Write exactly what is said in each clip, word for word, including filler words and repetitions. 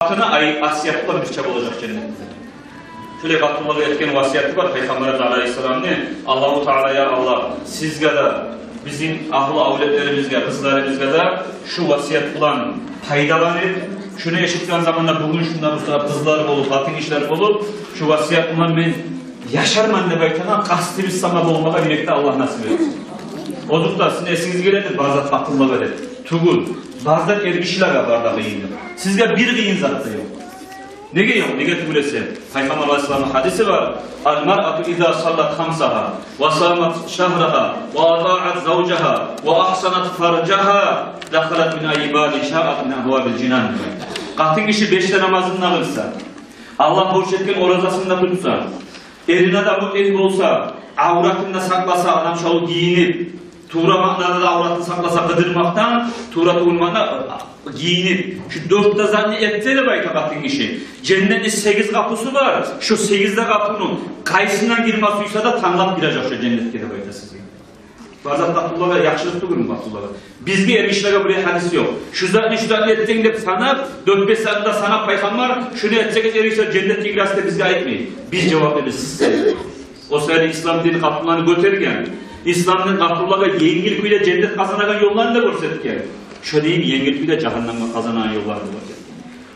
Къатыны ай, Асият булан бирче болажакъ женнетде. Шолай къатынлагъа этген васияты бар Пайхаммарыбыз алайгьиссаламны: Аллагьу Таала, я Аллагь, сизге де, бизин агьлю авлетлерибизге, къызларыбызгъа да шу васият булан пайдаланып, шуну эшитген заманда, бугюн шунда бу сагьат къызлар болуп, къатынгишилер болуп, шу васият булан мен яшарман деп айтагъан къастыбыз сама болмагъа юрекде Аллагь насип этсин. Озокъда, сизин эсигизге геледир, бары зат къатынлагъа деп. Тюгюл, бары зат эргишилеге бары да къыйын. Сизге бир къыйын зат да ёкъ. Неге ёкъ? Неге тюгюл эсе, Пайхаммар алайгьиссаламны гьадиси бар: «Ал-маръату иза саллат хамсагьа, ва самат шагьрагьа, ва атаат завжагьа, ва агьсанат фаржагьа, дахалат мин айи бабин шаат мин абвабил жинан». Къатынгиши беш де намазын да къылса, Аллагь борч этген оразасын да тутса, эрине де мутиъ болса, авратын да сакъласа, адам шолай гийинип, тувра маънада да авратын сакъласа къыдырмакъдан, тувра тувулмакъдан гийинип, шу дёрт де затны этсе деп айта къатынгиши, женнетни сегиз къапусу бар, шу сегиз де къапуну къайсындан гирме сюйсе де, танглап гирежек шу женнетге деп айта сизге. Бары зат къатынлагъа яхшылыкъ тюгюлмю, къатынлагъа? Бизге, эргишилеге, булай гьадис ёкъ. Шу затны, шу затны этсенг деп санап, дёрт-беш затны да санап Пайхаммар, шуну этсегиз, эргишилер, женнетге гиресиз деп бизге айтмай. Биз жавап беребиз, сиз сайлайгъыз. О саялы ислам дин къатынланы гётерген. Ислам дин къатынлагъа енгил кюйде женнет къазанагъан ёлланы да гёрсетген. Шо дин енгил кюйде жагьаннемге къазанагъан ёлланы да гёрсетген.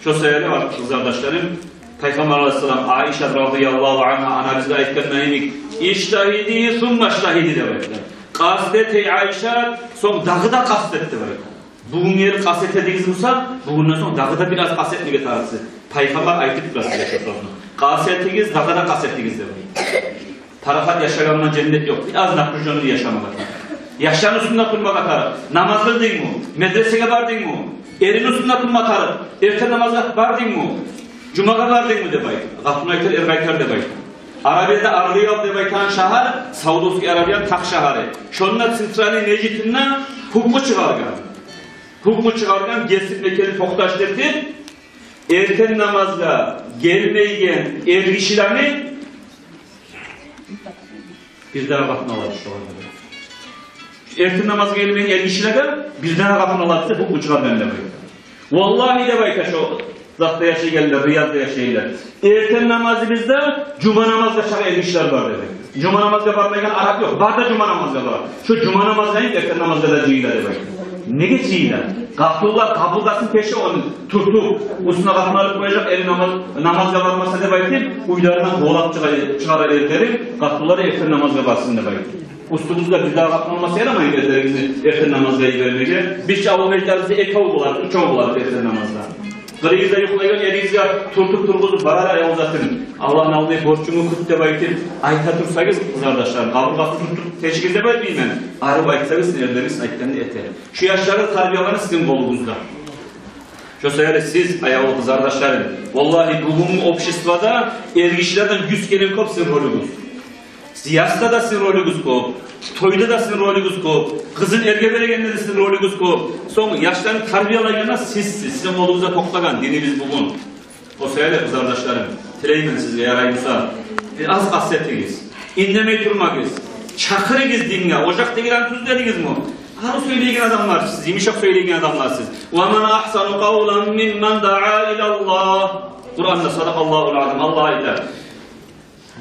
Шо саялы, гьюрметли къызардашларым, Пайхаммар алайгьиссалам Айшат радияллагьу ангьа анабызгъа айтгъан йимик: «Ижтагьиди сумма ижтагьиди», – деп айтгъан. «Къаст эт, эй Айшат, сонг дагъы да къаст эт», – деп айтгъан. Бугюн ери къаст этедигиз буса, бугюнден сонг дагъы да бираз къаст этмеге тарыкъсыз. Пайхаммар айтып тура сизге шо сёзню. Къаст этигиз, дагъы да къаст этигиз деп айтгъан. Парахат яшагъандан женнет ёкъ. Бираз напряжённый яшамагъа тарыкъ. Яшланы уьстюнде турмагъа тарыкъ. Намаз къылдынгмы? Медресеге бардынгмы? Эрингни уьстюнде турма тарыкъ. Эртен намазгъа бардынгмы? Жумагъа бардынгмы деп айт. Къатын айтар, эр къайтар деп айт. Арабияда Ар-Рияд деп айтагъан шагьар, Саудовский Арабияны такъ шагьары. Шонда центральный межитинде гьукму чыгъаргъан. Гьукму чыгъаргъан, гесип мекенли токъташдыртып, эртен намазгъа гелмейген эргишилени бирдагъы къатын алады шолар деп. Эртен намазгъа гелмейген эргишилеге бирдагъы къатын алады деп гьукму чыгъаргъан деп айта. Валлагьи деп айта шо затда яшайгъанлар, Риядда яшайгъанлар. Эртен намазыбызда жума намазгъа чакъы эргишилер бар деп айта. Жума намазгъа бармайгъан арап ёкъ. Бары да жума намазгъа бара. Шо жума намазгъа йимик эртен намазгъа да жыйыла деп айта. Неге жыйыла? Къатынлар къабургъасын тешип, ону тюртюп, уьстюне къатын алып къояжакъ, эри намаз, намазгъа бармаса деп айтып, уьйлеринден къувалап чыгъа-, чыгъарар эрлери, къатынлар эртен намазгъа барсын деп айтып. Уьстюбюзде бирдагъы къатын болмаса ярамай эрлерибизни эртен намазгъа йибермеге. Бизче авул межитлерибизде экев болар, уьчев болар эртен намазда. Къырыйыгъызда юхлайгъан эригизге тюртюп тургъузуп, барар аявлу затым, Аллагьны алдында борчунгну кют деп айтып, айта турсагъыз, къызардашларым, къабургъасын тюртюп тешигиз деп айтмайман. Арып айтсагъыз, сизин эрлеригиз айтгъанны этер. Шу яшланы тарбияланы сизин къолугъузда. Шо саялы сиз, аявлу къызардашларым, валлагьи, бугюнгю обществода эргишилерден юз керен кёп сизин ролюгъуз. Зиясда да сизин ролюгъуз кёп, тойда да сизин ролюгъуз кёп, къызын эрге берегенде де сизин ролюгъуз кёп. Сонг яшланы тарбиялайгъанда сизсиз, сизин къолугъузда токътагъан динибиз бугюн. О саялы, къызардашларым, тилеймен сизге, ярай буса, бираз къаст этигиз, индемей турмагъыз, чакъырыгъыз динге. Ожакъдагъыланы тюз дедигизми? Арив сёйлейген адамлар сиз, йымышакъ сёйлейген адамлар сиз. «Ва ман агьсану къавлан мимман даа илаллагь». Къуранда, садакъаллагьул азим, Аллагь айта: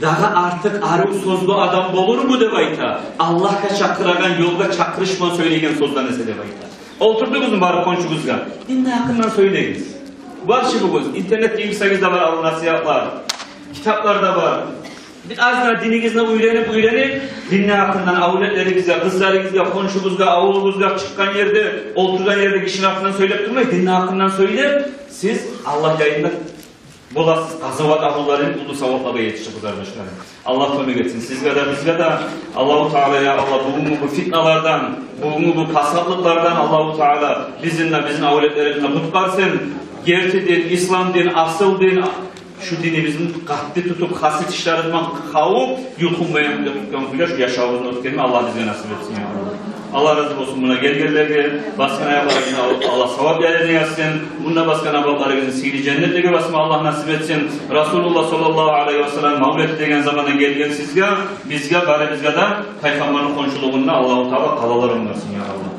«Дагъы артыкъ арив сёзлю адам болурму, – деп айта, – Аллагьгъа чакъырагъан ёлгъа чакъырыш булан сёйлейген сёзден эсе», – деп айта. Олтурдугъузму барып хоншугъузгъа, динни гьакъындан сёйлегиз. Бар чы бугюн, интернетге гирсегиз де бар арив насигьатлар, китаплар да бар. Бираз да динигизни уьйренип, уьйренип, динни гьакъындан авлетлеригизге, къызларыгъызгъа, хоншугъузгъа, авулугъузгъа, чыкъгъан ерде, олтургъан ерде гишини гьакъындан сёйлеп турмай, динни гьакъындан сёйлеп, сиз Аллагь яйында боласыз, къазават агьлулары, уллу савапларгъа етишип, къызардашларым. Аллагь кёмек этсин сизге де, бизге де. Аллагьу Таала, я Аллагь, бугюнгю бу фитналардан, бугюнгю бу пасатлыкълардан Аллагьу Таала бизин де, бизин авлетлерибизни де къутгъарсын. Герти дин, ислам дин, асыл дин, шу динибизни къатты тутуп, хасият ишлерибизден къавуп, юлкъунмайгъан кюйде тутгъан кюйде шу яшавубузну оьтгерме Аллагь бизге насип этсин, я Аллагь. Аллагь рази болсун муна гелгенлеге, басгъан аякъларына Аллагь савап яйлагъан этсин. Мунда басгъан абатларыгъызны сыйлы женнетлеге басма Аллагь насип этсин. Расулуллагь саллаллагьу алайгьи ва саллам мавлет деген заманда гелген сизге, бизге, барыбызгъа да Пайхаммарны хоншулугъунда Аллагьу Таала къалалар онгарсын, я Аллагь.